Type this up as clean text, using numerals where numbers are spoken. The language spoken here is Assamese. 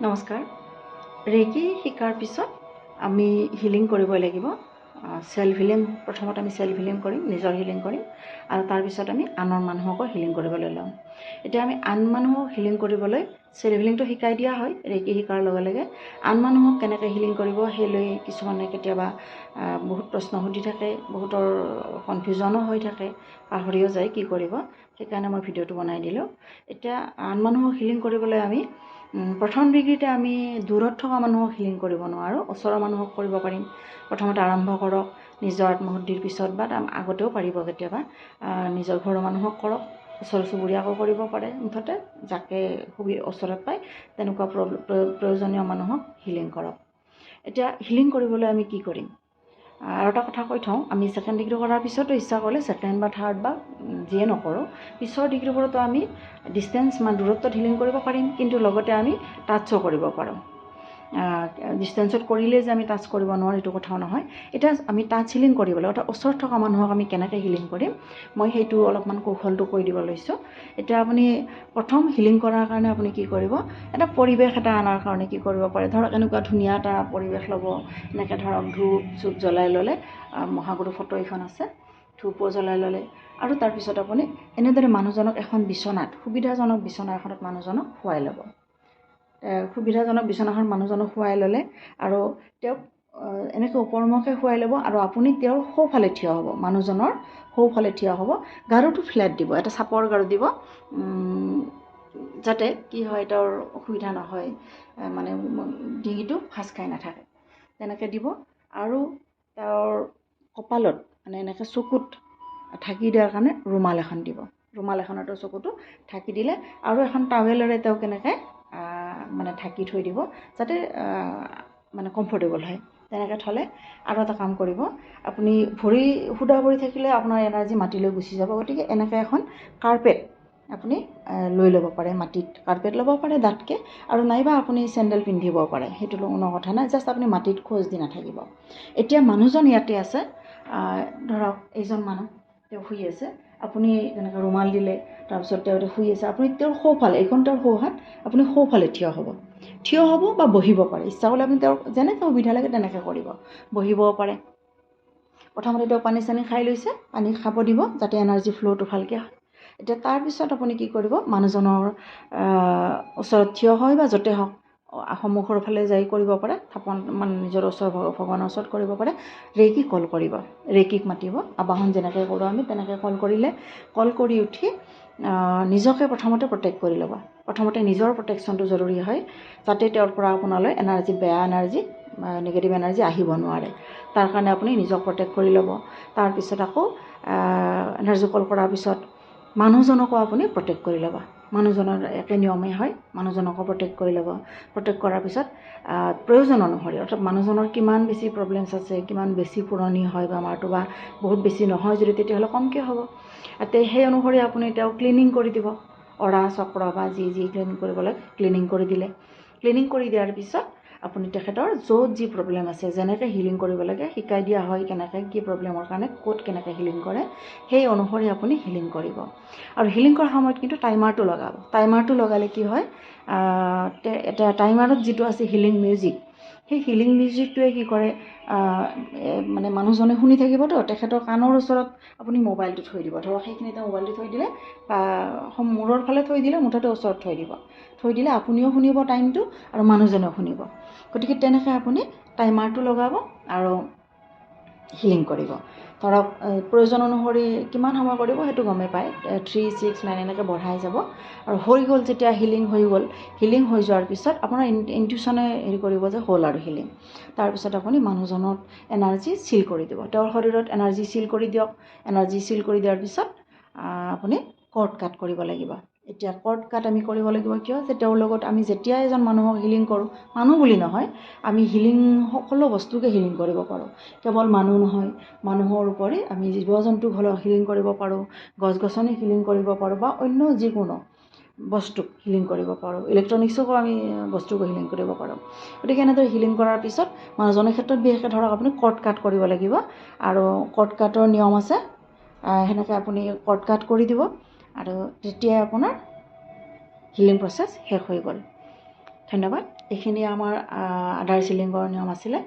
নমস্কাৰ। ৰেকি শিকাৰ পিছত আমি হিলিং কৰিব লাগিব, চেল্ফ হিলিং। প্ৰথমতে আমি চেল্ফ হিলিং কৰিম, নিজৰ হিলিং কৰিম আৰু তাৰপিছত আমি আনৰ মানুহকো হিলিং কৰিবলৈ ল'ম। এতিয়া আমি আন মানুহক হিলিং কৰিবলৈ চেল্ফ হিলিংটো শিকাই দিয়া হয় ৰেকি শিকাৰ লগে লগে। আন মানুহক কেনেকৈ হিলিং কৰিব সেই লৈ কিছুমানে কেতিয়াবা বহুত প্ৰশ্ন সুধি থাকে, বহুতৰ কনফিউজনো হৈ থাকে, পাহৰিও যায় কি কৰিব। সেইকাৰণে মই ভিডিঅ'টো বনাই দিলোঁ। এতিয়া আন মানুহক হিলিং কৰিবলৈ আমি প্ৰথম ডিগ্ৰীতে আমি দূৰত থকা মানুহক হিলিং কৰিব নোৱাৰোঁ, ওচৰৰ মানুহক কৰিব পাৰিম। প্ৰথমতে আৰম্ভ কৰক নিজৰ আত্মশুদ্ধিৰ পিছত বা আগতেও পাৰিব কেতিয়াবা। নিজৰ ঘৰৰ মানুহক কৰক, ওচৰ চুবুৰীয়াকো কৰিব পাৰে, মুঠতে যাকে ওচৰত পায় তেনেকুৱা প্ৰয়োজনীয় মানুহক হিলিং কৰক। এতিয়া হিলিং কৰিবলৈ আমি কি কৰিম? আৰু এটা কথা কৈ থওঁ, আমি ছেকেণ্ড ডিগ্ৰী কৰাৰ পিছতো ইচ্ছা কৰিলে ছেকেণ্ড বা থাৰ্ড বা যিয়ে নকৰোঁ, পিছৰ ডিগ্ৰীবোৰতো আমি ডিষ্টেঞ্চ মানে দূৰত্বত হিলিং কৰিব পাৰিম, কিন্তু লগতে আমি টাচো কৰিব পাৰোঁ। ডিষ্টেঞ্চত কৰিলে যে আমি টাচ কৰিব নোৱাৰোঁ এইটো কথাও নহয়। এতিয়া আমি টাচ হিলিং কৰিবলৈ অৰ্থাৎ ওচৰত থকা মানুহক আমি কেনেকৈ হিলিং কৰিম, মই সেইটো অলপমান কৌশলটো কৈ দিব লৈছোঁ। এতিয়া আপুনি প্ৰথম হিলিং কৰাৰ কাৰণে আপুনি কি কৰিব, এটা পৰিৱেশ এটা অনাৰ কাৰণে কি কৰিব পাৰে, ধৰক এনেকুৱা ধুনীয়া এটা পৰিৱেশ ল'ব, এনেকৈ ধৰক ধূপ চুপ জ্বলাই ল'লে, মহাগুৰু ফটো এইখন আছে, ধূপো জ্বলাই ল'লে আৰু তাৰপিছত আপুনি এনেদৰে মানুহজনক এখন বিচনাত, সুবিধাজনক বিচনা এখনত মানুহজনক শুৱাই ল'ব। সুবিধাজনক বিচনাখন মানুহজনক শুৱাই ল'লে আৰু তেওঁক এনেকৈ ওপৰমুখে শুৱাই ল'ব আৰু আপুনি তেওঁৰ সোঁফালে থিয় হ'ব, মানুহজনৰ সোঁফালে থিয় হ'ব। গাৰুটো ফ্লেট দিব, এটা চাপৰ গাৰু দিব, যাতে কি হয় তেওঁৰ অসুবিধা নহয়, মানে ডিঙিটো ফাঁচ খাই নাথাকে, তেনেকৈ দিব। আৰু তেওঁৰ কপালত মানে এনেকৈ চকুত ঢাকি দিয়াৰ কাৰণে ৰুমাল এখন দিব, ৰুমাল এখনতো চকুটো ঢাকি দিলে আৰু এখন টাৱেলেৰে তেওঁক এনেকৈ মানে ঢাকি থৈ দিব, যাতে মানে কমফৰ্টেবল হয়। তেনেকৈ থ'লে আৰু এটা কাম কৰিব, আপুনি ভৰি সুদা ভৰি থাকিলে আপোনাৰ এনাৰ্জি মাটিলৈ গুচি যাব, গতিকে এনেকৈ এখন কাৰ্পেট আপুনি লৈ ল'ব পাৰে, মাটিত কাৰ্পেট ল'ব পাৰে ডাঠকৈ, আৰু নাইবা আপুনি চেণ্ডেল পিন্ধিব পাৰে, সেইটো কোনো কথা নাই, জাষ্ট আপুনি মাটিত খোজ দি নাথাকিব। এতিয়া মানুহজন ইয়াতে আছে, ধৰক এইজন মানুহ তেওঁ শুই আছে, আপুনি তেনেকৈ ৰুমাল দিলে, তাৰপিছত তেওঁ শুই আছে, আপুনি তেওঁৰ সোঁফালে, এইখন তেওঁৰ সোঁহাত, আপুনি সোঁফালে থিয় হ'ব, থিয় হ'ব বা বহিব পাৰে, ইচ্ছা কৰিলে আপুনি তেওঁৰ যেনেকৈ সুবিধা লাগে তেনেকৈ কৰিব, বহিবও পাৰে। প্ৰথমতে তেওঁ পানী চানী খাই লৈছে, পানী খাব দিব যাতে এনাৰ্জি ফ্ল'টো ভালকৈ হয়। এতিয়া তাৰপিছত আপুনি কি কৰিব, মানুহজনৰ ওচৰত থিয় হয় বা য'তে হওক সন্মুখৰ ফালে যাই কৰিব পাৰে, থাপন মানে নিজৰ ওচৰ ভগৱানৰ ওচৰত কৰিব পাৰে। ৰেকি কল কৰিব, ৰেকিক মাতিব, আবাহন যেনেকৈ কৰোঁ আমি তেনেকৈ কল কৰিলে, কল কৰি উঠি নিজকে প্ৰথমতে প্ৰটেক্ট কৰি ল'ব। প্ৰথমতে নিজৰ প্ৰটেকশ্যনটো জৰুৰী হয়, যাতে তেওঁৰ পৰা আপোনালৈ এনাৰ্জি, বেয়া এনাৰ্জি, নিগেটিভ এনাৰ্জি আহিব নোৱাৰে, তাৰ কাৰণে আপুনি নিজক প্ৰটেক্ট কৰি ল'ব। তাৰপিছত আকৌ এনাৰ্জি কল কৰাৰ পিছত মানুহজনকো আপুনি প্ৰটেক্ট কৰি ল'ব, মানুহজনৰ একে নিয়মেই হয়, মানুহজনকো প্ৰটেক্ট কৰি ল'ব। প্ৰটেক্ট কৰাৰ পিছত প্ৰয়োজন অনুসৰি, অৰ্থাৎ মানুহজনৰ কিমান বেছি প্ৰব্লেমছ আছে, কিমান বেছি পুৰণি হয় বেমাৰটো বা বহুত বেছি নহয় যদি তেতিয়াহ'লে কমকৈ হ'ব, তে সেই অনুসৰি আপুনি তেওঁক ক্লিনিং কৰি দিব, অৰা চক্ৰ বা যি যি ক্লিনিং কৰিব লাগে ক্লিনিং কৰি দিলে। ক্লিনিং কৰি দিয়াৰ পিছত আপুনি তেখেতৰ য'ত যি প্ৰব্লেম আছে, যেনেকৈ হিলিং কৰিব লাগে শিকাই দিয়া হয়, কেনেকৈ কি প্ৰব্লেমৰ কাৰণে ক'ত কেনেকৈ হিলিং কৰে সেই অনুসৰি আপুনি হিলিং কৰিব। আৰু হিলিং কৰাৰ সময়ত কিন্তু টাইমাৰটো লগাব। টাইমাৰটো লগালে কি হয়, এটা টাইমাৰত যিটো আছে হিলিং মিউজিক, সেই হিলিং মিউজিকটোৱে কি কৰে, মানে মানুহজনে শুনি থাকিবতো, তেখেতৰ কাণৰ ওচৰত আপুনি মোবাইলটো থৈ দিব, ধৰক সেইখিনিতে মোবাইলটো থৈ দিলে বা মূৰৰ ফালে থৈ দিলে, মুঠতে ওচৰত থৈ দিব। থৈ দিলে আপুনিও শুনিব টাইমটো আৰু মানুহজনেও শুনিব। গতিকে তেনেকৈ আপুনি টাইমাৰটো লগাব আৰু হিলিং কৰিব। ধৰক প্ৰয়োজন অনুসৰি কিমান সময় কৰিব সেইটো গমেই পায়, 3, 6, 9 এনেকৈ বঢ়াই যাব। আৰু হৈ গ'ল যেতিয়া হিলিং হৈ গ'ল, হিলিং হৈ যোৱাৰ পিছত আপোনাৰ ইনটিউশ্যনে হেৰি কৰিব যে হ'ল আৰু হিলিং। তাৰপিছত আপুনি মানুহজনত এনাৰ্জি চিল কৰি দিব, তেওঁৰ শৰীৰত এনাৰ্জি চিল কৰি দিয়ক। এনাৰ্জি চিল কৰি দিয়াৰ পিছত আপুনি কৰ্ড কাট কৰিব লাগিব। এতিয়া কৰ্ড কাট আমি কৰিব লাগিব কিয়, যে তেওঁৰ লগত আমি যেতিয়া এজন মানুহক হিলিং কৰোঁ, মানুহ বুলি নহয়, আমি হিলিং সকলো বস্তুকে হিলিং কৰিব পাৰোঁ, কেৱল মানুহ নহয়, মানুহৰ উপৰি আমি জীৱ জন্তুক হ'লেও হিলিং কৰিব পাৰোঁ, গছ গছনি হিলিং কৰিব পাৰোঁ বা অন্য যিকোনো বস্তুক হিলিং কৰিব পাৰোঁ, ইলেক্ট্ৰনিক্সকো আমি বস্তুকো হিলিং কৰিব পাৰোঁ। গতিকে এনেদৰে হিলিং কৰাৰ পিছত মানুহজনৰ ক্ষেত্ৰত বিশেষকৈ ধৰক আপুনি কৰ্ড কাট কৰিব লাগিব আৰু কৰ্ড কাটৰ নিয়ম আছে, সেনেকৈ আপুনি কৰ্ড কাট কৰি দিব আৰু তেতিয়াই আপোনাৰ হিলিং প্ৰচেছ শেষ হৈ গ'ল। ধন্যবাদ। এইখিনি আমাৰ আধাৰ চিলিঙৰ নিয়ম আছিলে।